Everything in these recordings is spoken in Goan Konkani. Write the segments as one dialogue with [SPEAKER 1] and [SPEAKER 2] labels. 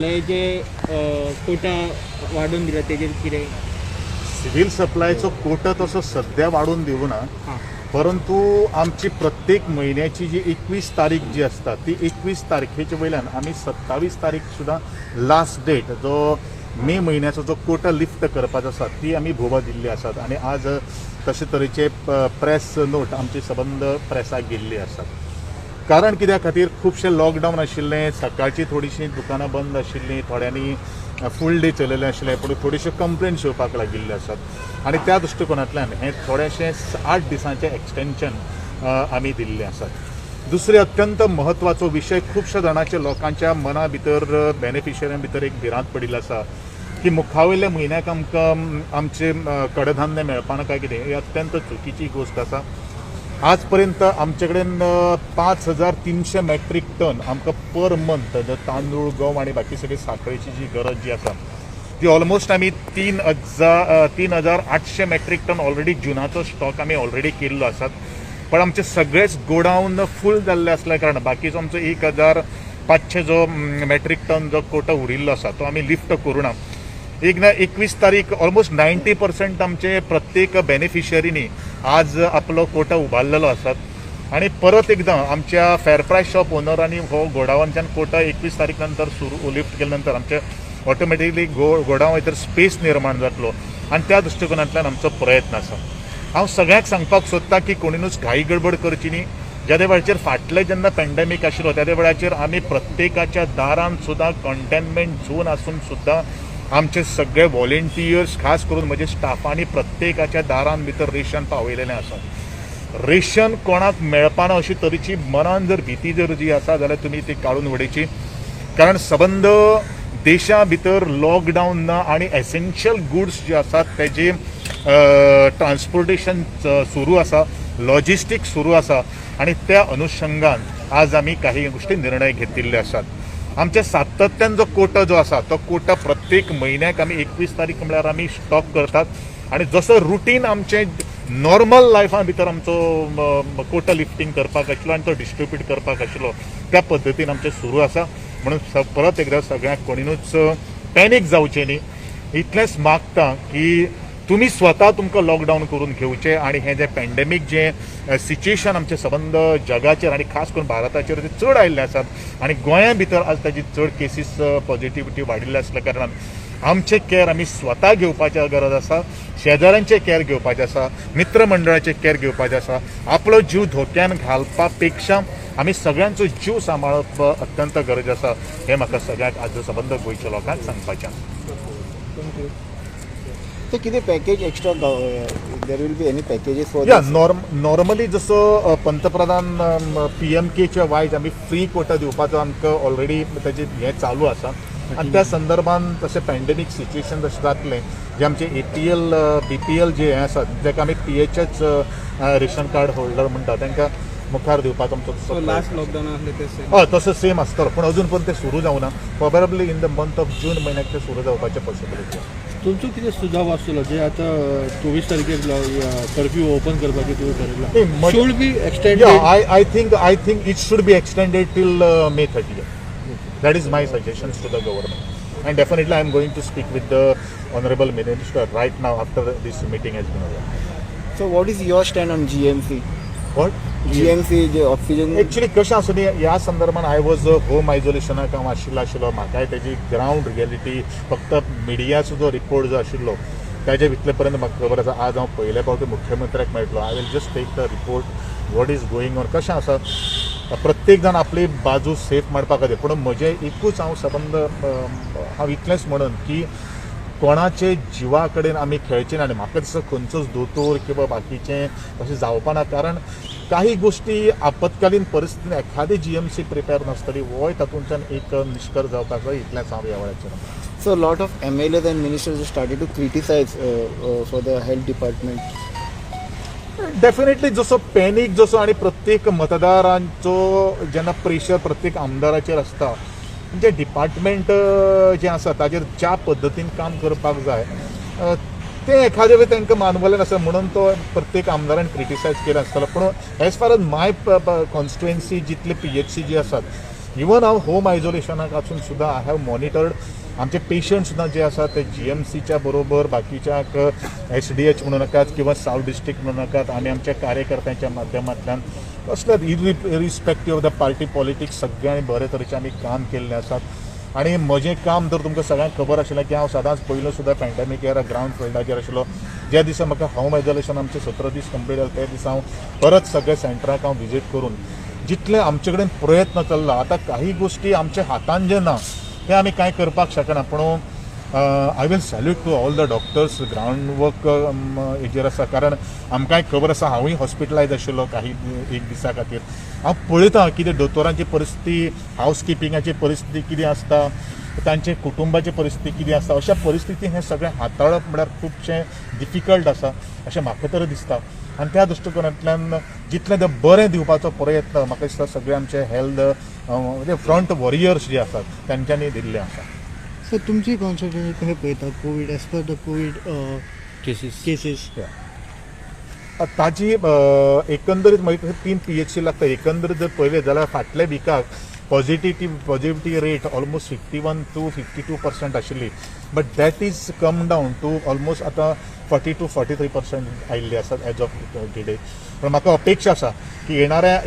[SPEAKER 1] जे कोटा वाडोवन दिला तेजेर कितें?
[SPEAKER 2] सिव्हिल सप्लायचो कोटा तसो सध्या वाडोवन दिवना, परंतु आमची प्रत्येक म्हयन्याची जी 21 तारीख जी आसता ती 21 तारखेच्या वयल्यान आमी 27 तारीख सुद्दां लास्ट डेट जो मे म्हयन्याचो जो कोटा लिफ्ट करपाचो आसा ती आमी भोवा दिल्ली आसात आनी आज तशे तरेचे प्रेस नोट आमचे सबंद प्रेसाक गेल्ली आसात. कारण कित्या खातीर खुबशे लॉकडावन आशिल्लें, सकाळची थोडीशीं दुकानां बंद आशिल्लीं, थोड्यांनी फूल डे चलयलें आशिल्लें, पूण थोड्योश्यो कंप्लेन्ट्स येवपाक लागिल्ल्यो आसात आनी त्या दृश्टिकोनांतल्यान हें थोडेशें 8 दिसांचें एक्सटेंशन आमी दिल्लें आसात. दुसरें अत्यंत म्हत्वाचो विशय, खुबश्या जाणांच्या लोकांच्या मना भितर, बेनिफिशऱ्यां भितर एक भिरांत पडिल्ली आसा की मुखावयल्या म्हयन्याक आमकां आमचें कडधान्य मेळपाना काय कितें. ही अत्यंत चुकीची गोश्ट आसा. आज पर्यंत आमचे कडेन 5300 मॅट्रीक टन आमकां पर मंथ तांदूळ, गंव आनी बाकी सगळी साखरेची जी गरज जी आसा ती ऑलमोस्ट आमी 3800 मॅट्रीक टन ऑलरेडी जुनाचो स्टॉक आमी ऑलरेडी केल्लो आसात. पण आमचे सगळेच गोडावन फूल जाल्ले आसल्या कारणान बाकीचो आमचो 1500 जो मॅट्रीक टन जो कोटा उरिल्लो आसा तो आमी लिफ्ट करूना. एक ना 21 तारीख ऑलमोस्ट 90% आमचे प्रत्येक बेनिफिशरीनी आज आपलो कोटा उबारलेलो आसात आनी परत एकदां आमच्या फेर प्रायस शॉप ओनरांनी हो गोडावनच्यान कोटा 21 तारीख नंतर सुरू लिफ्ट केल्या नंतर आमचे ऑटोमॅटिकली गोडावन भितर स्पेस निर्माण जातलो आनी त्या दृश्टिकोनांतल्यान आमचो प्रयत्न आसा. हांव सगळ्यांक सांगपाक सोदता की कोणीनूच घाई गडबड करची न्ही. ज्या वेळाचेर फाटले जेन्ना पॅन्डेमीक आशिल्लो त्या वेळाचेर आमी प्रत्येकाच्या दारान सुद्दां कंटेनमेंट झोन आसून सुद्दां आमचे सगळे व्हॉलेंटियर्स, खास करून म्हजे स्टाफांनी प्रत्येकाच्या दारान भितर रेशन पावयलेलें आसा. रेशन कोणाक मेळपाना अशी तरेची मनान जर भीती जर जी आसा जाल्यार तुमी ती काडून उडयची, कारण सबंद देशा भितर लॉकडावन ना आनी एसेन्शियल गुड्स जे आसात तेजे ट्रान्सपोर्टेशन सुरू आसा, लॉजिस्टीक सुरू आसा आनी त्या अनुशंगान आज आमी काही गोश्टी निर्णय घेतिल्ले आसात. आमच्या सातत्यान जो कोटा जो आसा तो कोटा प्रत्येक म्हयन्याक आमी 21 तारीख म्हळ्यार आमी स्टॉक करतात आनी जसो रुटीन आमचें नॉर्मल लायफा भितर आमचो कोटा लिफ्टींग करपाक आशिल्लो आनी तो डिस्ट्रिब्यूट करपाक आशिल्लो त्या पद्दतीन आमचें सुरू आसा. म्हणून परत एकदां सगळ्यांक कोणीनूच पॅनीक जावचें न्ही इतलेंच मागता की तुमी स्वता तुमकां लॉकडावन करून घेवचें आनी हें जें पॅन्डेमीक जें सिच्युएशन आमचें सबंद जगाचेर आनी खास करून भारताचेर तें चड आयिल्लें आसात आनी गोंया भितर आज ताजी चड केसीस पॉझिटिविटी वाडिल्ले आसल्या कारणान आमचें कॅर आमी स्वता घेवपाची गरज आसा, शेजाऱ्यांचें कॅर घेवपाचें आसा, मित्रमंडळाचें कॅर घेवपाचें आसा. आपलो जीव धोक्यान घालपा पेक्षा आमी सगळ्यांचो जीव सांबाळप अत्यंत गरज आसा हें म्हाका सगळ्यांक आज सबंद गोंयच्या लोकांक सांगपाचें आसा.
[SPEAKER 3] So कितें package extra there will be any packages for
[SPEAKER 2] या नॉर्मली जसो पंतप्रधान PMKच्या वायज आमी फ्री कोटा दिवपाचो आमकां ऑलरेडी ताजें हें चालू आसा आनी त्या संदर्भान तशें पॅन्डेमीक सिच्युएशन जशें जातलें जे आमचे APL BPL जे हें आसात जाका आमी PHH ration card holder म्हणटा तांकां मुखार दिवपाचो आमचो
[SPEAKER 1] लास्ट लॉकडावन आसलें तें सेम.
[SPEAKER 2] हय तसो सेम आसतलो, पूण अजून पर्यंत तें सुरू जावना. Probably in the month of June म्हयन्याक तें सुरू जावपाचें पॉसिबिलिटी आसा.
[SPEAKER 4] तुमचो कितें सुझाव आसतलो जे आतां 24 तारखेर कर्फ्यू ओपन करपाचें तुवें ठरयलां, should be extended?
[SPEAKER 2] I think it should be extended till May 30. That is my suggestion to the government and definitely I am going to speak with the honourable minister right now after this meeting has been over.
[SPEAKER 3] So what is your stand on GMC?
[SPEAKER 2] What
[SPEAKER 3] GMC J oxygen
[SPEAKER 2] actually कशें आसा न्ही ह्या संदर्भान I was home आयसोलेशनाक हांव आशिल्लो, म्हाकाय तेजी ग्रावंड रियलिटी फक्त मिडियाचो जो रिपोर्ट जो आशिल्लो ताजे इतले पर्यंत म्हाका खबर आसा. आज हांव पयले फावटी मुख्यमंत्र्याक मेळटलो. I will just take the report what is going on. कशें आसा प्रत्येक जाण आपली बाजू सेफ मांडपा खातीर, पूण म्हजें एकूच हांव सबंद हांव इतलेंच म्हणून की कोणाचे जिवा कडेन आमी खेळचे ना आनी म्हाका दिसता खंयचोच दोतोर किंवा बाकीचें अशें जावपा ना, कारण काही गोश्टी आपत्कालीन परिस्थितीन एखादी GMC prepare नासतली होय तातूंतल्यान एक निश्कर्श जावपाक जाय इतलेंच हांव ह्या वेळाचेर.
[SPEAKER 3] So lot of MLAs and ministers started to criticise for the health department.
[SPEAKER 2] Definitely जसो पॅनीक जसो आनी प्रत्येक मतदारांचो जेन्ना प्रेशर प्रत्येक आमदाराचेर आसता म्हणजे डिपार्टमेंट जें आसा ताजेर ज्या पद्दतीन काम करपाक जाय तें एखादे वेळ तांकां मानवलें नासता म्हणून तो प्रत्येक आमदारान क्रिटिसायज केलें आसतलो. पूण as far as my constituency जितले PHC जी आसात इवन हांव होम आयजोलेशनाक आसून सुद्दां I have monitored आमचे पेशंट सुद्दां जे आसा ते जीएमसीच्या बरोबर बाकीच्याक एसडीएच म्हणू नाकात किंवा सावथ डिस्ट्रिक्ट म्हणू नाकात, आमी आमच्या कार्यकर्त्यांच्या माध्यमांतल्यान कसलेच irrespective of the party politics सगळ्यांनी बरे तरेचें आमी काम केल्लें आसात. आनी म्हजें काम तर तुमकां सगळ्यांक खबर आशिल्लें की हांव सदांच पयलो सुद्दां पॅन्डेमीक इयर ग्रावंड फिल्डाचेर आशिल्लो. ज्या दिसा म्हाका होम आयजोलेशन आमचे 17 दीस कंप्लीट जाले त्या दिसा हांव परत सगळ्या सेंटराक हांव विजीट करून जितले आमचे कडेन प्रयत्न चल्ला. आतां काही गोश्टी आमच्या हातान जे ना ते आमी कांय करपाक शकना, पूण I will salute to all the doctors ground work हेजेर आसा, कारण आमकांय खबर आसा. हांवूय हॉस्पिटलायज आशिल्लो काही एक दिसा खातीर. हांव पळयतां कितें दोतोरांची परिस्थिती, हावस किपिंगाची परिस्थिती कितें आसता, तांचे कुटुंबाची परिस्थिती कितें आसता. अशा परिस्थितीन हें सगळें हाताळप म्हळ्यार खुबशें डिफिकल्ट आसा अशें म्हाका तर दिसता. आनी त्या दृश्टिकोनांतल्यान जितलें तें बरें दिवपाचो प्रयत्न म्हाका दिसता सगळे आमचे हेल्थ म्हणजे फ्रंट वॉरियर्स जे आसात तांच्यांनी दिल्लें आसा.
[SPEAKER 5] सर, तुमची कॉन्स्टिट्युएन्सी कशें पळयता COVID as per the COVID cases?
[SPEAKER 2] ताजी एकंदरीत मागीर 3 PHC लागता. एकंदरीत जर पळयलें जाल्यार फाटल्या विकाक positivity rate almost 51 to 52% आशिल्ली, but that is come down to almost आतां 40 to 43% आयिल्ली आसात एज ऑफ टुडे. पण म्हाका अपेक्षा आसा की येणाऱ्या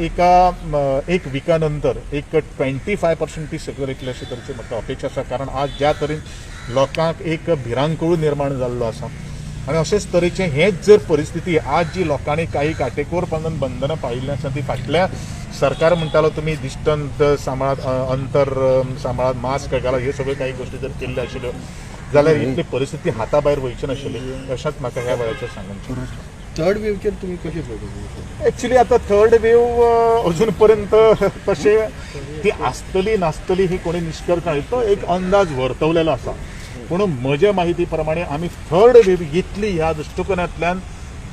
[SPEAKER 2] एक विका नंतर एक 25% ती सकयल येतली अशे तरेची म्हाका अपेक्षा आसा. कारण आज ज्या तरेन लोकांक एक भिरांकूळ निर्माण जाल्लो आसा आनी अशेच तरेचें हेच जर परिस्थिती आज जी लोकांनी काही काटेकोरपणान बंधनां पाळिल्लीं आसा ती फाटल्या सरकार म्हणटालो तुमी डिस्टन्स सांबाळात, अंतर सांबाळात, मास्क घालात, ह्यो सगळ्यो काही गोश्टी जर केल्ल्यो आशिल्ल्यो जाल्यार इतली परिस्थिती हाता भायर वयची नाशिल्ली अशेंच म्हाका ह्या वेळाचेर सांगूंक.
[SPEAKER 4] थर्ड वेवचेर तुमी कशें पळयता?
[SPEAKER 2] एक्चुली आतां थर्ड वेव अजून पर्यंत तशें ती आसतली नासतली ही कोणी निश्कर्श ना, तो एक अंदाज वर्तवलेलो आसा. पूण म्हज्या माहिती प्रमाणे आमी थर्ड वेव येतली ह्या दृश्टिकोनांतल्यान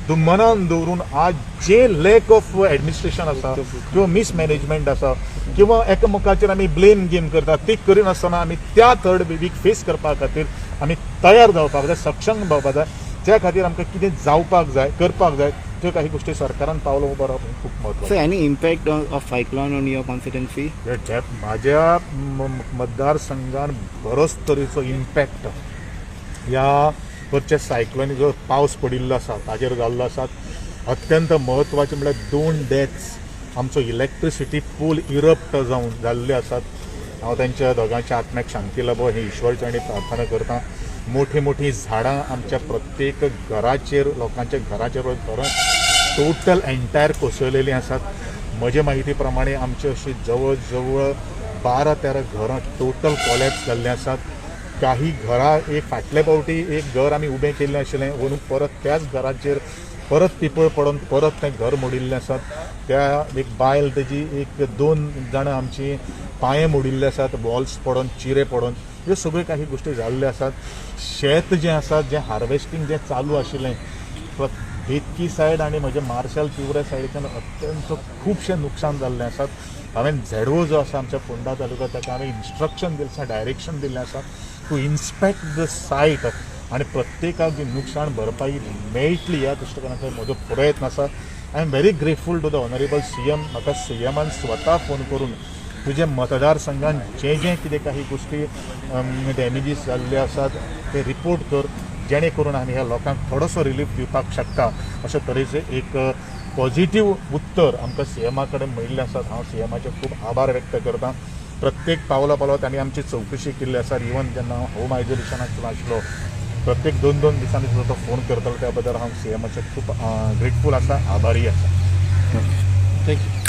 [SPEAKER 2] दुमनान दवरून आज जे लॅक ऑफ एडमिनिस्ट्रेशन आसा किंवा मिसमॅनेजमेंट आसा किंवा एकामेकाचेर आमी ब्लेम गेम करता ती करिनासतना आमी त्या थर्ड वेवीक फेस करपा खातीर आमी तयार जावपाक जाय, सक्षम जावपाक जाय. त्या खातीर आमकां कितें जावपाक जाय, करपाक जाय, त्यो काही गोश्टी सरकारान पावलां उबारप हें खूब म्हत्वाचें.
[SPEAKER 3] So any impact of cyclone on your constituency?
[SPEAKER 2] म्हाज्या मतदारसंघान बरोच तरेचो इम्पॅक्ट ह्या वरच्या सायक्लोनी जो पावस पडिल्लो आसा ताजेर जाल्लो आसा. अत्यंत म्हत्वाचें म्हळ्यार 2 डेथ्स आमचो इलेक्ट्रिसिटी पूल इरप्ट जावन जाल्ले आसात. हांव तांच्या दोगांच्या आत्म्याक शांती लाबो ही ईश्वरच्या आनी प्रार्थना करता. मोठी मोठी झाडां आमच्या प्रत्येक घराचेर, लोकांच्या घराचेर, घरां टोटल एंटायर कोसळलेलीं आसात. म्हजे माहिती प्रमाणे आमचे अशी जवळ जवळ 12-13 घरां टोटल कॉलॅप्स जाल्लीं आसात. काही घरां एक फाटले फावटी एक घर आमी उबें केल्लें आशिल्लें, वरून परत त्याच घराचेर परत पिपळ पडून परत तें घर मोडिल्लें आसात. त्या एक बायल तेजी एक 2 जाणां आमची पांये मोडिल्ले आसात, वॉल्स पडोन, चिरे पडोन, ह्यो सगळ्यो काही गोश्टी जाल्ल्यो आसात. शेत जें आसा, जें हार्वेस्टींग जें चालू आशिल्लें बेतकी सायड आनी म्हज्या मार्शल तिवऱ्या सायडीच्यान अत्यंत खुबशें नुकसान जाल्लें आसात. हांवें झेडवो जो आसा आमच्या फोंडा तालुक्यात ताका हांवें इन्स्ट्रक्शन दिलें आसा, डायरेक्शन दिल्लें आसा टू इन्स्पेक्ट the site आनी प्रत्येकाक जी नुकसान भरपाई मेळटली ह्या दृश्टिकोनांतल्यान म्हजो प्रयत्न आसा. I am very grateful to the honourable CM. म्हाका सीएमान स्वता फोन करून तुज्या मतदारसंघान जे जे कितें काही गोश्टी डॅमेजीस जाल्ले आसात ते रिपोर्ट कर, जेणे करून आमी ह्या लोकांक थोडोसो रिलीफ दिवपाक शकता अशे तरेचें एक पॉझिटीव उत्तर आमकां सीएमा कडेन मेळिल्लें आसा. हांव सीएमाचे खूब आभार व्यक्त करतां. प्रत्येक पावला पावला तांणी आमची चवकशी केल्ली आसा. इवन जेन्ना हांव होम आयजोलेशनाक आशिल्लो प्रत्येक 2-2 दिसांनी सुद्दां तो फोन करतालो, त्या बद्दल हांव सीएमाचे खूब ग्रेटफूल आसा, आभारी आसा.
[SPEAKER 4] Thank you.